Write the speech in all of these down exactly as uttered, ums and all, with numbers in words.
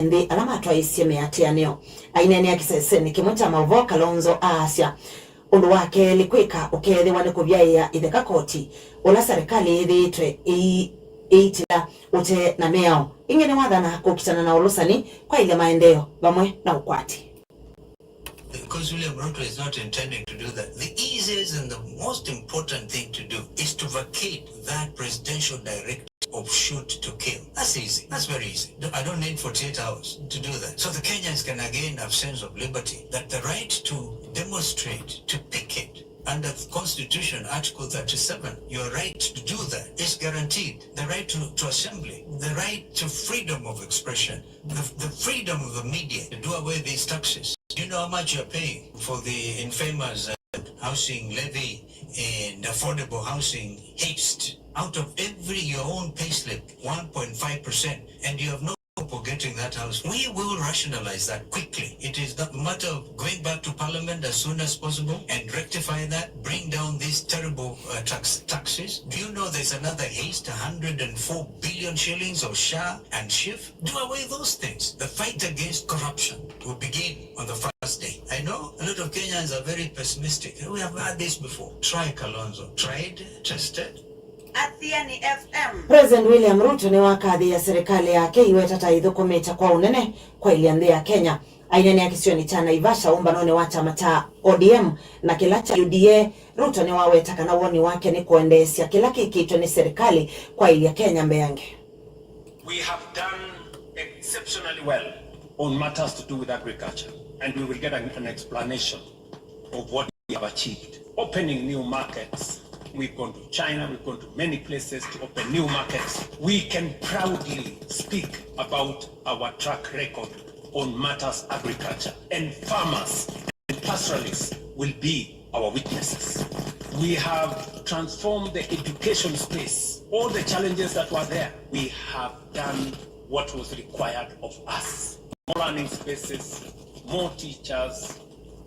nthĩ ala matwaĩĩsye mĩatĩanĩo. Aineenea kĩsesenĩ kĩmwe kya maũvoo, Kalonzo aasya, ũndũ wa kelĩ kwĩka ũkeethĩwa nĩ kũvyaĩa ĩtheka koti, ũla serikali yĩthĩĩtwe ĩi-, ĩitĩla ũtee na mĩao. Ĩngĩ nĩwathana kũkitana na ũlũsani, kwaĩlya maendeeo vamwe na ũkwati. Because William Ruto is not intending to do that. The easiest and the most important thing to do is to vacate that presidential directive of shoot to kill. That's easy. That's very easy. I don't need forty-eight hours to do that. So the Kenyans can again have sense of liberty, that the right to demonstrate, to picket, under the Constitution, Article thirty-seven, your right to do that is guaranteed. The right to, to assembly, the right to freedom of expression, the, the freedom of the media, to do away these taxes. Do you know how much you're paying for the infamous, uh, housing levy and affordable housing haste? Out of every, your own payslip, one point five percent, and you have no hope of getting that house. We will rationalize that quickly. It is the matter of going back to Parliament as soon as possible and rectify that, bring down these terrible, uh, tax, taxes. Do you know there's another haste, a hundred and four billion shillings of SHA and SHIF? Do away those things. The fight against corruption will begin on the first day. I know a lot of Kenyans are very pessimistic. We have had this before. Try Kalonzo. Tried, tested. Athiani F M. President William Ruto nĩwakathĩĩa serikali yake iweta ta ĩthũkũmĩte kwa ũnene kwaĩlya nthĩ ya Kenya. Aineenea kĩsionĩ kya Naivasha ũmbanonĩ wa kyama kya O D M na kĩla kya U D A, Ruto nĩwaweta kana woni wake nĩ kũendeesya kĩla kĩkĩtwe nĩ serikali kwaĩlya Kenya mbeange. We have done exceptionally well on matters to do with agriculture, and we will get an, an explanation of what we have achieved. Opening new markets, we've gone to China, we've gone to many places to open new markets. We can proudly speak about our track record on matters agriculture, and farmers and pastoralists will be our witnesses. We have transformed the education space. All the challenges that were there, we have done what was required of us. More learning spaces, more teachers,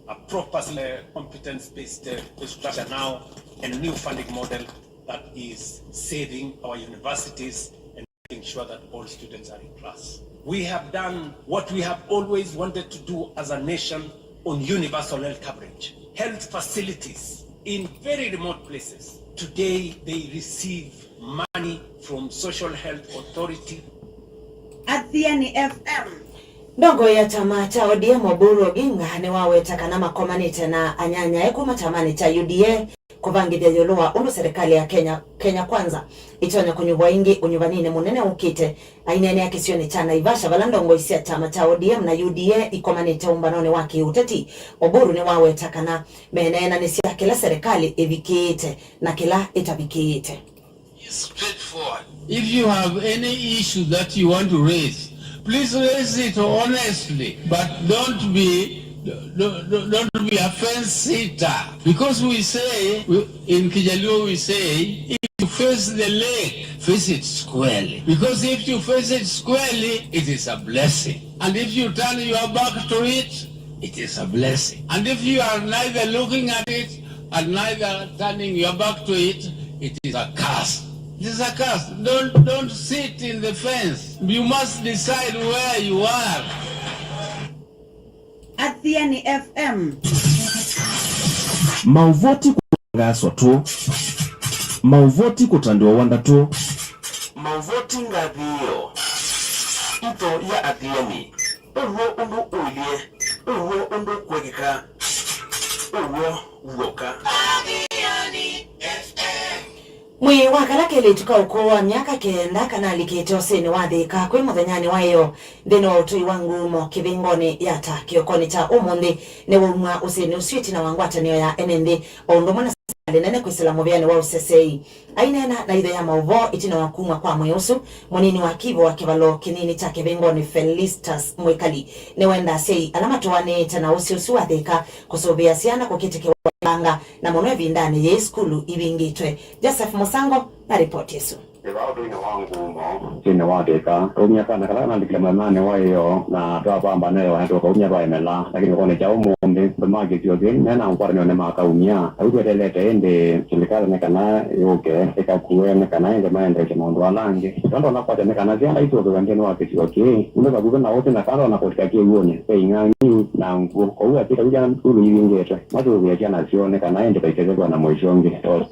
a proper, uh, competence-based, uh, structure now, and new funding model that is saving our universities and making sure that all students are in class. We have done what we have always wanted to do as a nation on universal health coverage. Health facilities in very remote places. Today they receive money from Social Health Authority. Athiani F M. Ndongoi ya kyama kya O D M Oburu Oginga nĩwaweta kana makomanĩte na anyanyae kuma kyamanĩ kya U D A kũvangĩthya ĩũlũ wa ũndũ serikali ya Kenya, Kenya Kwanza ĩtonya kũnyuvwa ĩngĩ ũnyuvaninĩ mũnene ũkĩte. Aineenea kĩsionĩ kya Naivasha vala ndongoi sya kyama kya O D M na U D A ikomanĩte ũmbanonĩ wa kĩũteti, Oburu nĩwaweta kana meneenanĩsya kĩla serikali ĩvikĩĩte na kĩla ĩtavikĩĩte. Straightforward. If you have any issue that you want to raise, please raise it honestly, but don't be, don't, don't, don't be a fence sitter. Because we say, we, in Kijaluo we say, if you face the lake, face it squarely. Because if you face it squarely, it is a blessing. And if you turn your back to it, it is a blessing. And if you are neither looking at it and neither turning your back to it, it is a curse. It is a curse. Don't, don't sit in the fence. You must decide where you are. Athiani F M. Maũvoti kũtangaaswa tũ. Maũvoti kũtandĩwa wa ndatũ. Maũvoti ngathĩĩo. Itho ya Athiani. Ũw'o ũndũ ũilyĩ, ũw'o ũndũ kwekĩka, ũw'o w'oka. Mwĩĩ wa kala kelĩtu ka ũkũũ wa myaka kenda kanalikĩte ũsĩnĩ wa Thĩka kwĩ mũthenyanĩ wa ĩyoo nthĩnĩ wa ũtũi wa ngumo kĩvĩngonĩ ya ta kĩokonĩ kya ũmũnthĩ nĩwaumw'a ũsĩnĩ ũsu ĩtina wa ngwatanĩo ya ene nthĩ o ũndũ ũmwe na silikalĩ nene kwĩsĩla mũvĩanĩ wa ũseseĩ. Aineena na itho ya maũvoo ĩtina wa kumw'a kwa mwĩĩ ũsu, mũnini wa kĩvo wa kĩvalo kĩnini kya kĩvĩngoni Felistus Mwikali nĩwenda asyai ala matũanĩĩte na ũsĩ ũsu wa Thĩka kũsũvĩa syana kũkĩtĩkĩwa ĩvanga, na mũno ĩvindanĩ yĩĩ sukulu ivingĩtwe. Joseph Mũsango na ripoti ĩsu. Nĩ vaa ũtũinĩ wa ngumo nthĩnĩ wa Thĩka, twaumya kana kala kanalikile mũthenyanĩ wa ĩyoo na twavamba nĩ ĩyoo na tũkaumya twaemela, lakini ũkonĩ kya ũmũ nthĩ, andũ ma kĩsio kĩu me na ngwatanĩo nĩmakaumya. Au twetelete ĩndĩ silikalĩ nĩ kana yũke ĩkakue nĩ kana ĩndĩ maendeesye maũndũ ala angĩ. Kĩla ndonya kwasya nĩ kana syana isũvĩwe nthĩnĩ wa kĩsio kĩĩ, nũndũ vakuvĩ na ũsu na kando na kũlika kĩw'ũnĩ ve ing'ang'i na ngũũ. Kwoou asyai kau sya sukulu ivingĩtwe masũvĩe syana syoo nĩ kana ĩndĩ vaikethĩwa na mũisyo ũngĩ.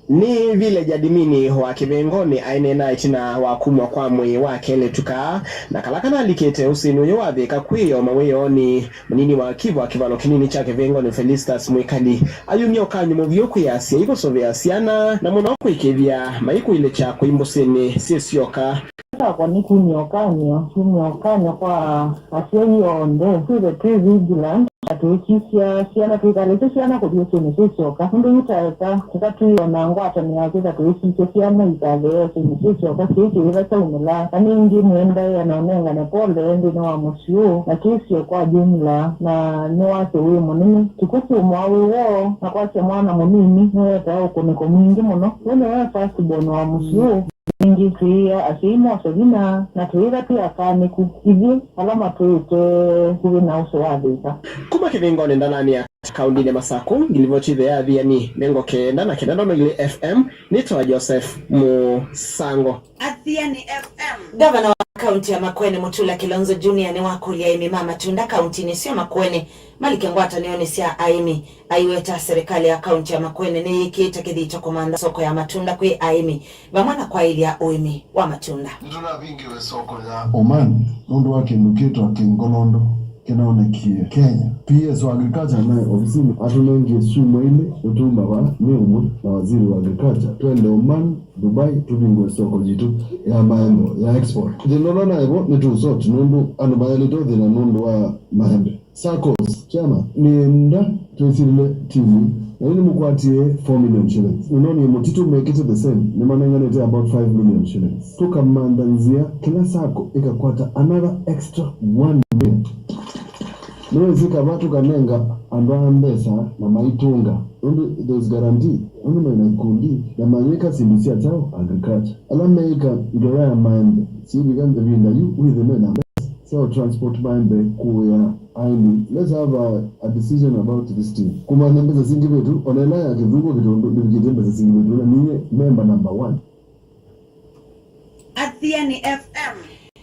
Nĩ Village Admin wa Kĩvĩngoni aineena ĩtina wa kumw'a kwa mwĩĩ wa kelĩtu kaa na kala kanalikĩte ũsĩnĩ ũyũ wa Thĩka kwĩyoo mawĩoonĩ. Mũnini wa kivu wa kĩvalo kĩnini kya Kĩvĩngoni, Felistus Mwĩkali, ayumya ũkany'o mũvyũ kwĩ asyai kũsũvĩa syana, na mũno kwĩkĩĩthya maikũilĩkya kũi mbũsĩnĩ syĩ syoka. Kyakwa nĩ kumya ũkany'o, kumya ũkany'o kwa asyai onthe, twĩthe twĩ vigilant, na tũikisya syana, tũikalĩsye syana kũthi ũsĩnĩ syĩ syoka, nũndũ yu taeka, eka twĩ o na ngwatanĩo ya kwĩtha tũikisya syana ikathee ũsĩnĩ syĩ syoka, kĩĩ kĩĩva kyaumĩla. Na ningĩ nĩendae na ũnengane pole nthĩnĩ wa mũsyĩ ũũ na kĩsio kwa jumla, na nĩ wasyo wĩ mũnene. Tũkwĩsĩ ũmwaa wĩ woo, na kwasya mwana mũnini nĩwetaa ũkũnĩko mwingĩ mũno. We nĩwe first born wa mũsyĩ ũũ. Ningĩ twĩĩa asyai mose vinya, na twĩĩva twĩ akanĩku ithyĩ ala matwĩte kuvĩ na ũsĩ wa Thĩka. Kuma Kĩvĩngoni Ndalani ya kaũndĩnĩ ya Masakũ, ngilivoti ĩthe ya Athiani mĩongo kenda na kenda ndono ilĩ F M, nĩtawa Joseph Mũsango. Athiani F M. Ngavana wa kaunti ya Makueni Mutula Kilonzo Junior nĩwakũlya aĩmi ma matunda kauntinĩ ĩsu ya Makueni malike ngwatanĩonĩ sya aĩmi, aiweta serikali ya kaunti ya Makueni nĩyĩkĩĩte kĩthito kũmantha soko ya matunda kwĩ aĩmi vamwe na kwaĩlya ũĩmi wa matunda. Nĩtũnavingĩwe soko ya Oman nũndũ wa kĩndũ kĩtawa kĩngolondo kĩnaonekie Kenya. P S wa Agriculture naĩ ovisinĩ atũnengie syumwa ilĩ, ũtũmba vaa nĩ ũmwe na waziri wa Agriculture twende Oman, Dubai, tũvingũe soko yitũ ya maembe ya export. Thĩna ũla naĩ vo nĩ tũ sort nũndũ andũ mayaĩlĩte ũthĩna nũndũ wa maembe. SACCOs, chairman, nĩenda twĩsilĩle timu na yu nĩmũkwatie four million shillings. Nĩnonie Mũtitũ mekĩte the same, nĩmanenganĩte about five million shillings. Tũkamantha nzĩa kĩla SACCO ĩkakwata another extra one million. Nĩwĩsĩ kava tũkanenga andũ aa mbesa na maitũnga, nũndũ there's guarantee, nũndũ maĩ na ikundi na mayĩka syĩndũ sya kyaũ, agriculture. Ala meĩka ngewa ya maembe syĩvika ĩvinda yu wĩthĩe me na mbesa sya ũ transport maembe kũya aĩmi. Let's have a, a decision about this thing. Kũmantha mbesa singĩvĩtu, ona ĩla ya kĩthũkũ kĩtũndũ ndĩvikĩtye mbesa singĩvĩtu, na ninyie member number one. Athiani F M.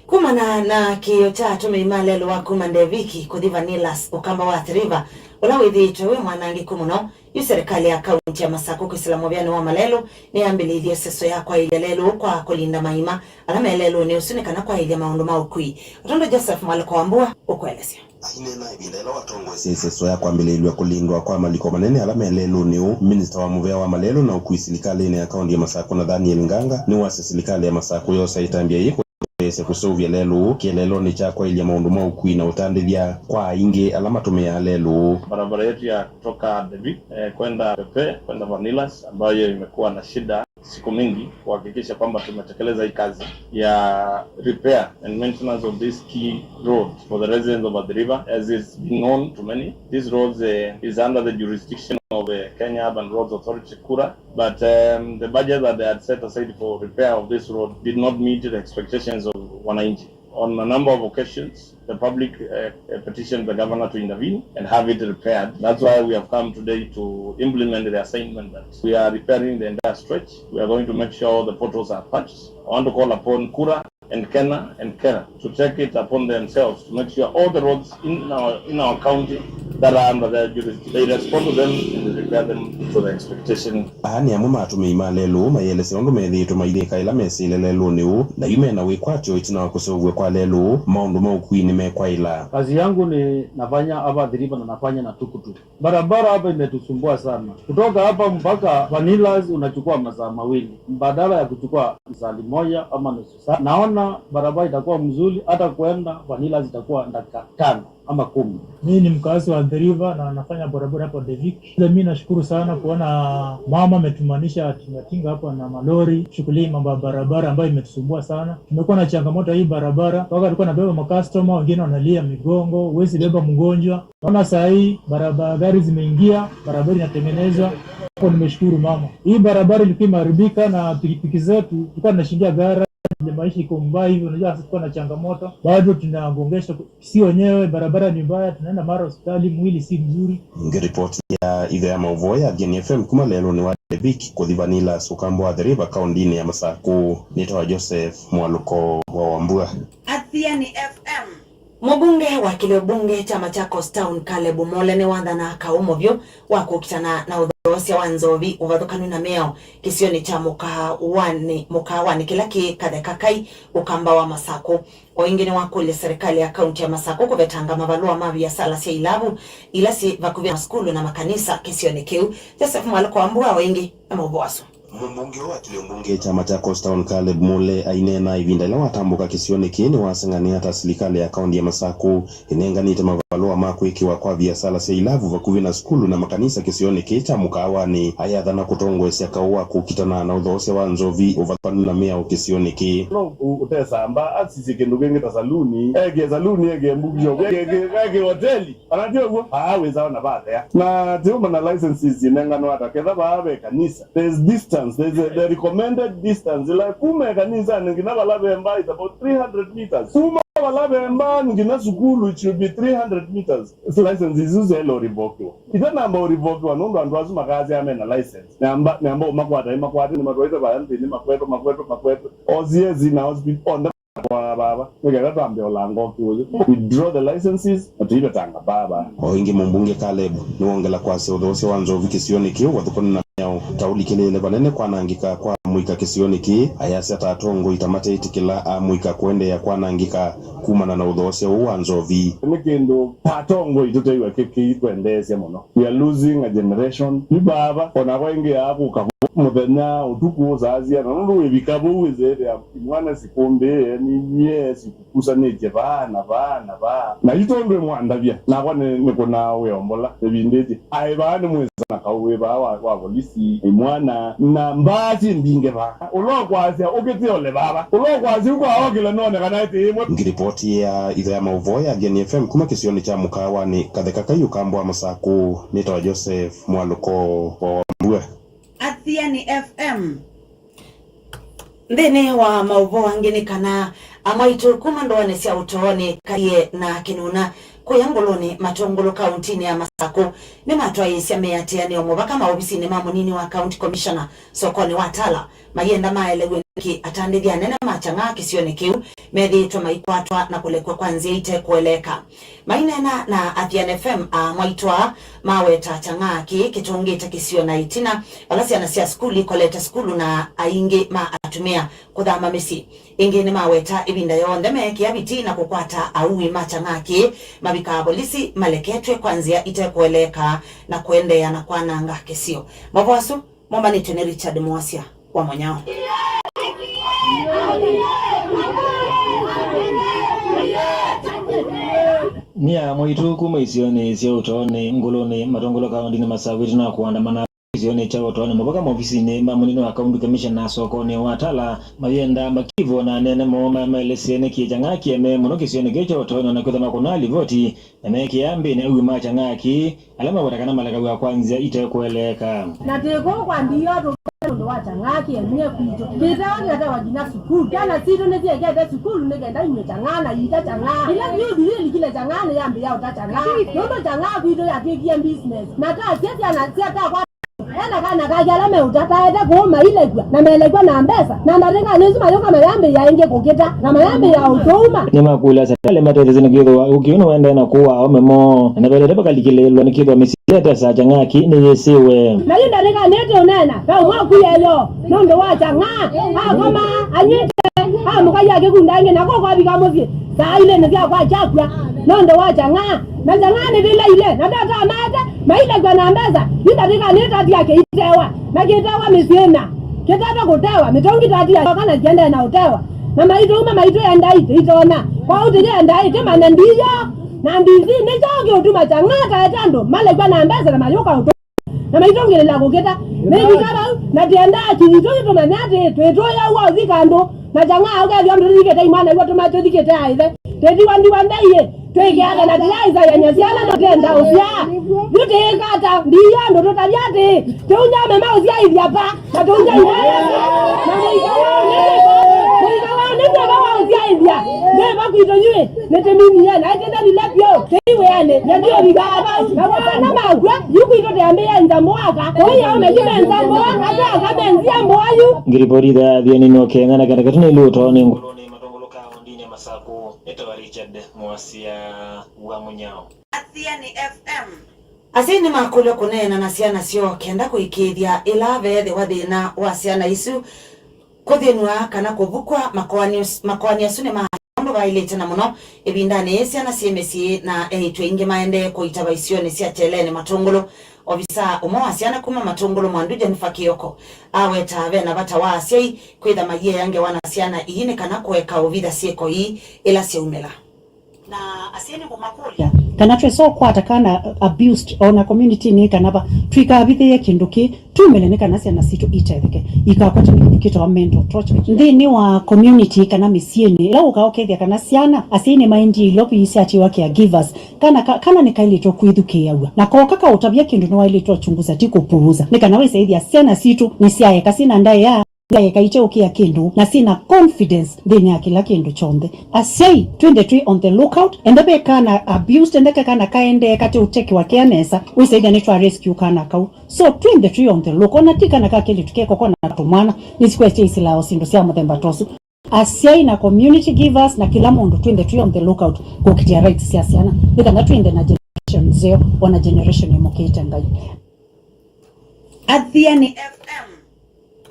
Kumana na kĩĩo kya atũmĩi ma lelũ wa kuma Ndeviki kũthi Vanillas, ũkamba wa Athi River, ũla wĩthĩĩtwe wĩ mwanangĩku mũno, yu serikali ya kaunti ya Masakũ kwĩsĩla mũvĩanĩ wa malelũ nĩyambĩlĩilye ĩseso ya kwaĩlya lelũ kwa kũlinda maima ala me lelũnĩ ũsu nĩ kana kwaĩlya maũndũ ma ũkui. Ũtũndũ Joseph Mwalĩko wa Mbua ũkũelesya. Aineena ĩvinda yĩla watongoesye ĩseso ya kwambĩlĩĩlw'a kũlindwa kwa maliko manene ala me lelũnĩ ũũ, minista wa mũvea wa malelũ na ũkui silikalĩnĩ ya kaunti ya Masakũ, Nathaniel Nganga, nĩwasya silikalĩ ya Masakũ yosa ĩtambya yĩĩ kũtetheesya kũseũvya lelũ ũũ kĩeleelonĩ kya kwaĩlya maũndũ ma ũkui na ũtandĩthya kwa aingĩ ala matũmĩaa lelũ ũũ. Barabara yetu ya kutoka Devi, eh, kwenda Pepe, kwenda Vanillas, ambayo imekuwa na shida siku mingi kuhakikisha kwamba tumetekeleza hii kazi ya repair and maintenance of this key road for the residents of Athi River, as it's been known to many. These roads, eh, is under the jurisdiction of, eh, Kenya Urban Roads Authority, KURA, but, um, the budget that they had set aside for repair of this road did not meet the expectations of wananchi. On a number of occasions, the public, uh, uh, petitioned the governor to intervene and have it repaired. That's why we have come today to implement the assignment that we are repairing the entire stretch. We are going to make sure all the potholes are patched. I want to call upon KURA and KeNHA and KeRRA to take it upon themselves to make sure all the roads in our, in our county that are under their jurisdiction, they respond to them and repair them to the expectation. Aa nĩ amwe ma atũmĩi ma lelũ ũũ mayĩelesya ũndũ methĩĩtwe mayĩka ĩla mesĩle lelũnĩ ũũ, na yu me na wĩkwatyo ĩtina wa kũseũvw'a kwa lelũ ũũ, maũndũ ma ũkui nĩmekwaĩla. Kazi yangu ni nafanya hapa Athi River na nafanya na tukutuku. Barabara hapa imetusumbua sana. Kutoka hapa mpaka Vanillas unachukua masaa mawili, badala ya kuchukua saa limoja ama nusu saa. Naona barabara itakuwa mzuri, hata kuenda Vanillas itakuwa dakika tano ama kumi. Mimi ni mkazi wa Athi River na nafanya bodaboda hapo Devik. Mimi nashukuru sana kuona mama ametumanisha tingatinga hapa na malori, shughuli mambo ya barabara ambayo imetusumbua sana. Tumekuwa na changamoto ya hii barabara, mpaka tulikuwa nabeba makastoma, wengine wanalia migongo, huwezi beba mgonjwa. Naona saa hii barabara, gari zimeingia, barabara inatengenezwa. Hapo nimeshukuru mama. Hii barabara ilikuwa imeharibika na pikipiki zetu tulikuwa tunashindia gara vile maisha iko mbaya hivyo, unajua sisi tuko na changamoto. Bado tunagongesha, si wenyewe, barabara ni mbaya, tunaenda mara hospitali, mwili si mzuri. Ngiripoti ya itho ya mauvoo ya Athiani F M kuma lelũnĩ wa Levik, kũthi Vanilla, Sukambwa wa The River, kaũndĩnĩ ya Masaku, nĩtawa Joseph Mwaluko wa Wambua. Athiani F M. Mũmbunge wa kĩlĩo mbunge kya Machakos Town, Caleb Mole, nĩwathana kaũmo vyũ wa kũkitana na ũthoosya wa nzovi ũvathũkanu na mĩao kĩsionĩ kya mũkaawanĩ, mũkaawanĩ kĩla kĩ Katheka Kai, Ũkamba wa Masakũ. O ĩngĩ nĩwakũlya serikali ya kaunti ya Masakũ kũvetanga mavalũa ma viasala sya ilavu ila syĩ vakuvĩ na masukulu na makanisa kĩsionĩ kĩu. Joseph Mwaluko wa Mbua o ĩngĩ na maũvoo asu. Mũmbunge ũũ wa kĩlĩo mbunge kya Machakos Town, Caleb Mule, aineena ĩvinda ĩla watambũka kĩsionĩ kĩĩ, nĩwaseng'anĩa ta silikalĩ ya kaũntĩ ya Masakũ ĩnenganĩte mavalũa ma kwĩkĩwa kwa viasala sya ilavu vakuvĩ na sukulu na makanisa kĩsionĩ kĩĩ kya mũkaawanĩ, ayathana kũtongoesya kaũ wa kũkitana na ũthoosya wa nzovi ũvathũkanu na mĩao kĩsionĩ kĩĩ. No ũ-, ũtesamba asisye kĩndũ kĩngĩ ta saluni, ekĩe saluni, ekĩe bookshop, ekĩe, ekĩe, ekĩe hoteli. Kana ti ũguo? Aa, wĩsawa na vathea. Na tiũma na licenses inenganwa ata ketha vaa ve kanisa. There's distance, there's a, the recommended distance. Ila kuma kanisanĩ nginya vala ve mbaa is about three hundred meters. Kuma vala ve mbaa nginya sukulu, it should be three hundred meters. Licenses isu syaĩle ũrevokiwa. Itanamba ũrevokiwa nũndũ andũ asu makasya me na license. Namba, namba ũmakwata, ĩmakwate, nĩmatwaĩte vaya nthĩnĩ, makwetwe, makwetwe, makwetwe. O C S na hospital, onthe kwa vava, nĩkenda twambe ũlanga ũkĩ ũyũ. Withdraw the licenses, na tũivetanga vava. O ĩngĩ, mũmbunge Caleb nĩwongela kwasya ũthoosya wa nzovi kĩsionĩ kĩu ũvathũkanu na mĩao ta ũlikĩlĩĩle vanene kwanangĩka kwa amũika kĩsionĩ kĩĩ, ayasya ta atongoi ta mateĩtĩkĩla amũika kũendeea kwanangĩka kumana na ũthoosya ũũ wa nzovi. Nĩ kĩndũ ta atongoi tũteiwe kĩ-, kĩitwendeesya mũno. We are losing a generation. Yu vava, o na kwa ĩngĩ yaa kũka vau mũthenya, ũtukũ, saa siana, nũndũ wĩvika vau wĩsĩĩthĩa imwana sikũmbĩĩe, ninyie sikukusanĩtye vaa na vaa na vaa. Na yu tondũ ĩmwandavya, nakwa nĩ, nĩkũnaa wĩombola ĩvindĩtye. Aĩ vaa nĩmwĩsa na kaũ wĩ vaa wa, wa volisi, imwana, na mbaa syĩ mbingĩ vaa. Ũla ũkwasya ũkĩtĩole vava. Ũla ũkwasya ũkwaa okĩle none kana ĩtĩ ĩmwe. Ngiripoti ya itho ya maũvoo ya Athiani F M kuma kĩsionĩ kya mũkaawanĩ Katheka Kai, Ũkamba wa Masakũ, nĩtawa Joseph Mwaluko wa Wambua. Athiani F M. Nthĩnĩ wa maũvoo angĩ nĩ kana amwaitũ kuma ndũanĩ sya ũtoonĩ Kaie na Kĩnũna kũya Ngũlũnĩ Matũngũlũ kaũntinĩ ya Masakũ nĩmatwaĩĩsya mĩatĩanĩo mũvaka maovisinĩ ma mũnini wa County Commissioner sokonĩ wa Tala, mayenda maelew'e nĩkĩ atandĩthya anene ma Kyang'aa kĩsionĩ kĩu methĩĩtwe maikwatwa na kũlekw'a kwa nzĩa itekũeleeka. Maineena na Athiani F M, amwaitũ aa maweta Kyang'aa kĩĩ kĩtũngĩte kĩsio na ĩtina vala syana sya sukulu ikolete sukulu na aingĩ ma atumĩa kũthama mĩsyĩ. Ĩngĩ nĩmaweta ĩvinda yonthe meekĩa vitii na kũkwata aui ma Kyang'aa kĩĩ mavikaa volisi maleketw'e kwa nzĩa itekũeleeka na kũendeea na kwananga kĩsio. Maũvoo asu mombanĩtw'e nĩ Richard Mwasya wa Monyao. Nĩ amwaitũ kuma isionĩ sya ũtoonĩ Ngũlũnĩ Matũngũlũ kaũntinĩ Masakũ ĩtina wa kũandamana isionĩ kya ũtoonĩ mũvaka maovisinĩ ma mũnini wa County Commissioner sokonĩ wa Tala mayenda makivwa na anene moo mamaelesye nĩkĩ Kyang'aa kĩeme mũno kĩsionĩ kĩĩ kya ũtoonĩ, o na kwĩthwa makũnaa livoti na mekĩa mbĩnĩ aui ma Kyang'aa kĩĩ ala maweta kana malekaw'a kwa nzĩa itekũeleeka. Na twĩ kũũ kwa ndiyo tũvea nũndũ wa Kyang'aa kĩemie kwitũ. Kĩtewa kĩkatewa nginya sukulu. Syana sitũ nĩsyĩkĩte sukulu nĩ kenda inywe Kyang'aa na iita Kyang'aa. Ĩla youth yĩlikile Kyang'aa nĩyambĩĩa ũta Kyang'aa. Nũndũ Kyang'aa kwitũ yatw'ĩkie business. Na tasye syana sya takwa ena kana kake ala meũtataete kũũ mailekw'a na melekw'a na mbesa. Na ndatĩkanĩ ĩsu mayũka mayambĩĩa ĩngĩ kũkĩta na mayambĩĩa ũtũuma. Nĩmakũlya serikali matethesye nĩkwĩthĩwa ũkĩ ũũ nĩũendee na kũaa aũme moo, na nĩvaĩlĩte vakalikĩlĩĩlwa nĩkwĩthĩwa mĩsyĩ ĩla ĩtesaa Kyang'aa kĩĩ nĩyĩsĩwe. Na yu ndatĩkanĩte ũneena, kaũ mwakuya yo nũndũ wa Kyang'aa, akoma anyw'ĩte, amũka yu akĩkunda ĩngĩ, na kũu kwavika mũsyĩ saa ilĩ nĩ sya kwa kyakw'a nũndũ wa Kyang'aa. Na Kyang'aa nĩvĩlaile, na ndatamaete, mailekw'a na mbesa, yu ndatĩkanĩte atia kĩitewa, na kĩtewa mĩsyĩ ĩna, kĩtata kũtewa, mĩtũngi tatia yoka na kĩendee na ũtewa. Na maitũuma maitũ endai tĩitonya, kwoou tĩyĩendai tĩmanye ndiyo, na D C nĩ kyaũ kĩũtuma Kyang'aa taete andũ malekw'a na mbesa na mayũka ũtũ na maitũngĩlĩla kũkĩta. Mĩvika vau, na tĩendaa kĩyitũ yĩtũmanya atĩ twĩtũya ũa ũthika andũ, na Kyang'aa ũkethĩa ũndũ tũthikĩte imwana iw'a tũma tũthikĩte aĩthe. Tĩtiwa ndiwa mbeiĩ, twĩke ata na tĩyaĩsayany'a syana na tenda ũsyaa? Yu tĩĩka ata? Ndiyo andũ tũtavya atĩĩ, tĩũnja mema ũsyaĩthya pa, na tũnja imwana, na mũika wa ũnene, mũika wa Ito yue, nete mimi yana, akenda ni lapio, tei weane, na ndio bigaba, na wana makwa, yuku ito te ambe ya nzambo aka, oya ome kime nzambo, ata aka menzi ambo ayu. Ngiripoti ya Athiani no Kenya na kenda katuni luto ni nguluni matongoloka ondini ya Masaku, etawa Richard Mwasia wa Munyao. Athiani F M. Asyai nĩmakũlw'a kũneena na syana syoo kenda kũĩkĩĩthya ĩla veethĩwa thĩna wa syana isu kũthĩnw'a kana kũvukw'a. Makoani us-, makoani asu nĩ ma ũndũ vaĩlĩte, na mũno ĩvindanĩ yĩĩ syana syĩ mĩsyĩ na eĩtu aingĩ maendee kũitava isionĩ sya Kyeleni Matũngũlũ. Ovisaa ũmwe wa syana kuma Matũngũlũ, Mwandu Jennifer Kioko, aweta ve na vata wa asyai kwĩtha mayĩea ngewa na syana ii nĩ kana kũeka ũvitha syĩko ii ĩla syaumĩla. Na asyai nĩngũmakũlya kana twesa ũkwata kana abused ona community-nĩ kana va, tũikavithĩĩe kĩndũ kĩ, tumĩle nĩ kana syana sitũ itetheke, ikakwata kĩndũ kĩtawa mental torture nthĩnĩ wa community kana mĩsyĩnĩ. Ĩla ũkaa ũkethĩa kana syana, asyai nĩmaendie ilovi syatiwa caregivers, kana, ka, kana nĩkaĩlĩtwe kwĩthukĩĩaw'a, na kooka kaũtavya kĩndũ nĩwaĩlĩtwe ũchunguza, ti kũpuuza, nĩ kana wĩsaĩthya syana sitũ nĩsyaeka syĩna ndaĩa, ikaĩte ũkĩa kĩndũ na syĩna confidence nthĩnĩ ya kĩla kĩndũ kyonthe. Asyai, twĩnthe twĩ on the lookout, enda ve kana abused, enda ke kana kaendee kate ũtekewa kea nesa, wĩsaĩthya nĩtwa rescue kana kau. So twĩnthe twĩ on the lookout, na ti kana ka kelĩtu keko kona tũmwana, nĩsikwesya isilao syĩndũ sya mũthemba ta ũsu. Asyai na community givers na kĩla mũndũ twĩnthe twĩ on the lookout kũkitĩa rights sya syana, nĩ kana twĩnthe na generation nzeo, ona generation ĩmũkĩte Ngai. Athiani F M.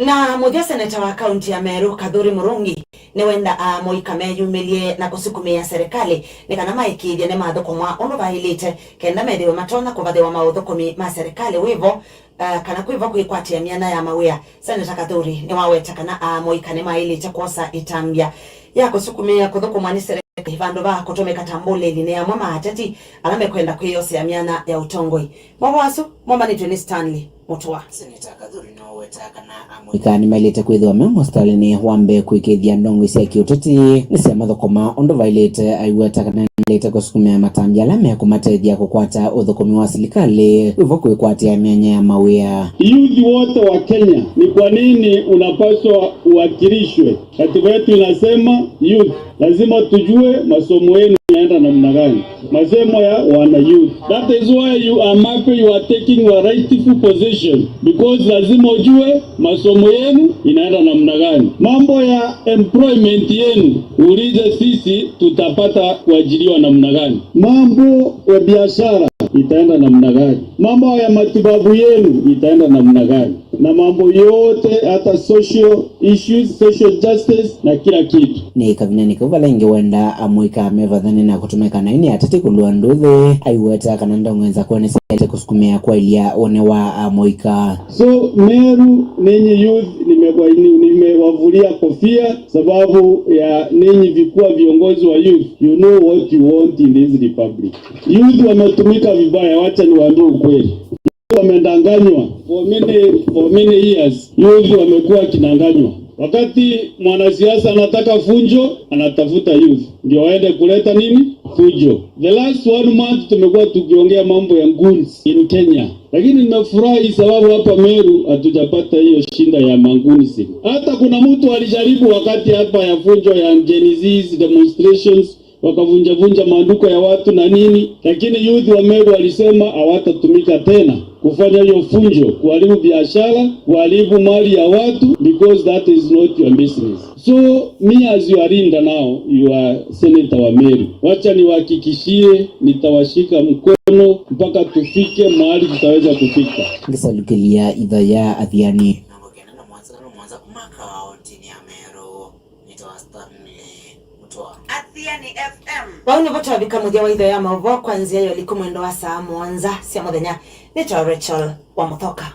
Na mũthya, seneta wa kaunti ya Meru, Kathuri Murungi, nĩwenda amũika meyumĩlye na kũsukumĩa serikali nĩ kana maĩkĩĩthye nĩmathũkũmwa ũndũ vaĩlĩte, kenda methĩwe matonya kũvathĩwa maũthũkũmi ma serikali wĩvo, eh, kana kwĩvo kwĩkwatĩa myanya ya mawĩa. Seneta Kathuri nĩwaweta kana amũika nĩmaĩlĩte kwosa ĩtambya ya kũsukumĩa kũthũkũmwa nĩ serikali vandũ va kũtũmĩka ta mbũlĩli nĩ amwe ma ateti ala mekwenda kwĩyosea myanya ya ũtongoi. Mavoo asu momanĩtw'e nĩ Stanley Mũtũa. Seneta Kathuri nĩwaweta kana amũika nĩmaĩlĩte kwĩthĩwa me mũsitalĩnĩ wa mbee kũĩkĩĩthya ndongoi sya kĩũteti nĩsyamathũkũma ũndũ vaĩlĩte. Aiweta kana nĩmaĩlĩte kũsukumĩa matambya ala mekũmatethya kũkwata ũthũkũmi wa silikalĩ wĩvo kwĩkwatĩa myanya ya mawĩa. Youth wote wa Kenya, ni kwa nini unapaswa uwakilishwe? Katiba yetu inasema youth, lazima tujue masomo yenu inaenda namna gani. Masomo ya wana youth. That is why you are happy, you are taking your rightful position, because lazima ujue masomo yenu inaenda namna gani. Mambo ya employment yenu, uulize sisi tutapata kuajiriwa namna gani. Mambo ya biashara itaenda namna gani. Mambo ya matibabu yenu itaenda namna gani. Na mambo yote, hata social issues, social justice na kila kitu. Nĩ kavindanĩ kau vala ĩngĩ wenda amũika mevathane na kũtũmĩka naĩ nĩ ateti kũlũa ndũthĩ, aiweta kana ndongoi nzakw'e nĩsyaĩlĩte kũsukumĩa kwaĩlya wone wa amũika. So Meru, ninyi youth, nimewa-, ni-, nimewavulia kofia sababu ya ninyi vikuwa viongozi wa youth. You know what you want in this republic. Youth wametumika vibaya, wacha niwaambie ukweli. Wamedanganywa for many, for many years. Youth wamekuwa wakidanganywa. Wakati mwanasiasa anataka funjo, anatafuta youth ndio waende kuleta nini? Funjo. The last one month tumekuwa tukiongea mambo ya goons in Kenya, lakini nimefurahi sababu hapa Meru hatujapata hiyo shinda ya magoons. Hata kuna mtu alijaribu wakati hapa ya funjo ya Gen Z's demonstrations, wakavunjavunja maduka ya watu na nini, lakini youth wa Meru walisema hawatatumika tena kufanya hiyo funjo, kuharibu biashara, kuharibu mali ya watu, because that is not your business. So me as your leader now, you are senator wa Meru, wacha niwahakikishie nitawashika mkono mpaka tufike mahali tutaweza kufika. Ngĩsalukĩlya itho ya Athiani. Mĩongo kenda na mũonza na mũonza kuma Kawaũntinĩ ya Meru. Nĩtawa Stanley Mũtũa. Athiani F M. Vau nĩvo twavika mũthya wa itho ya maũvoo kwa nzĩa ya ũliku mwendo wa saa mũonza sya mũthenya. Nĩtawa Rachel wa Mũthoka.